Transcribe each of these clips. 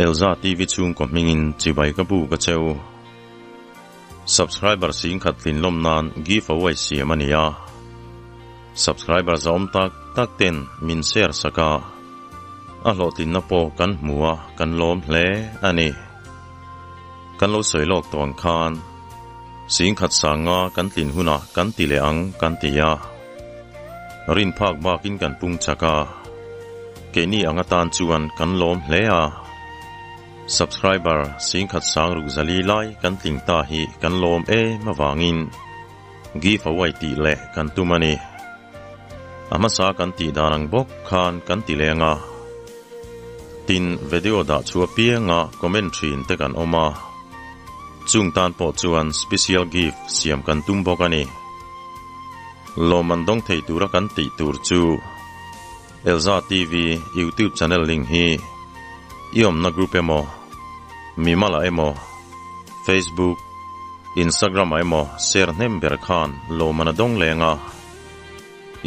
Elza TV chhungkaw hmingin chibai ka bu ka cheu. Subscriber singkhat tlinlawm nan give away siam a ni a. Subscriber zahawm tak tak ten min share sak a, a hlawhtlinna pawh kan hmu a, kan lawm hle a ni. Kan lo sawi lawk tawh ang khan singkhat sanga kan tlin hunah kan ti leh ang kan ti a. Rin phak bakin kan pung chak a, keini ang atan chuan kan lawm hle a. Subscriber singkhat sang ruk zali lai kan tling ta hi kan lawm em avangin give away tih leh kan tum a ni. A hmasa kan tih dan ang bawk khan kan ti leng a. Tin, video dah chu apianga comment thin te kan awm a. Chung tan pawh chuan special gift siam kan tum bawk a ni. Lawm an dawng thei tura kan tih tur chu Elza TV YouTube channel link hi i awmna group emaw, mimal ah emaw, Facebook, Instagram ah emaw share hnem ber khan lawm an a dawng leng a.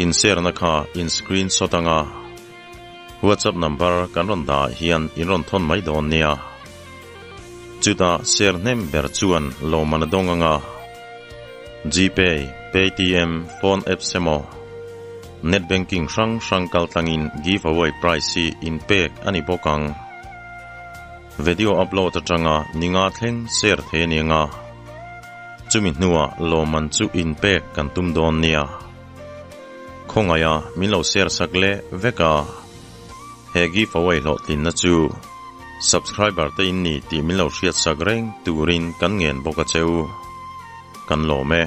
In share na kha in screenshot anga WhatsApp number kan rawn dah ah hian in rawn thawn mai dawn nia. Chutah share hnem ber chuan lawm an a dawng anga Gpay, Paytm, phone apps emaw, net banking hrang hrang kal tlangin give away prize hi in pek a ni bawk ang. Video upload atanga ninga thleng share thei a ni anga chumi hnuah lawmman chu in pek kan tum dawn nia. Khawngaih a min lo share sak leh vek a, he give away hlawhtlinna chu subscriber te in ni tih min lo hriat sak reng turin kan ngen bawk a cheu. Kan lawm e.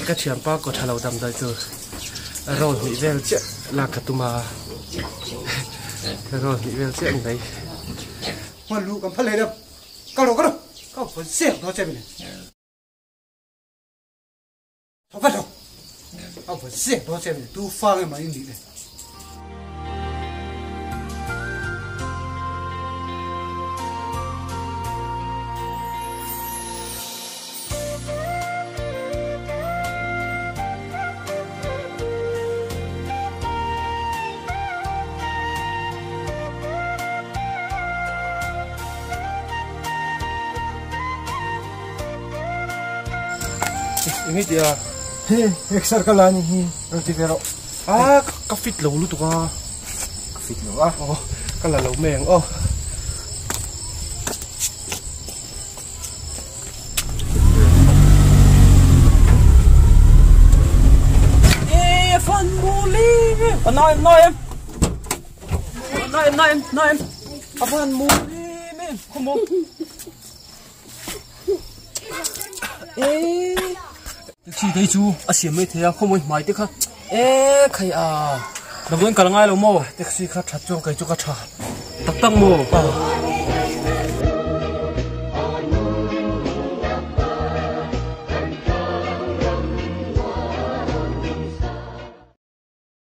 Ka thianpa kaw tha lo damdawi tur roll hnih vel chiah lak ka tum a roll hnih vel chiah a ni mai. Eng tia he exer ka la ni hi rawn ti ve rawh a ka fit lo lutuk a ka fit lo a aw ka la lo mai ang aw e fan muli a nai em nai em nai em nai em nai em a fan muli me khawmaw Taxi te chu a siam mai thei a khawmawi hmai te kha e khai a damdawiin kal ngai lo maw taxi kha that chuan kei chu ka tha tak tak maw.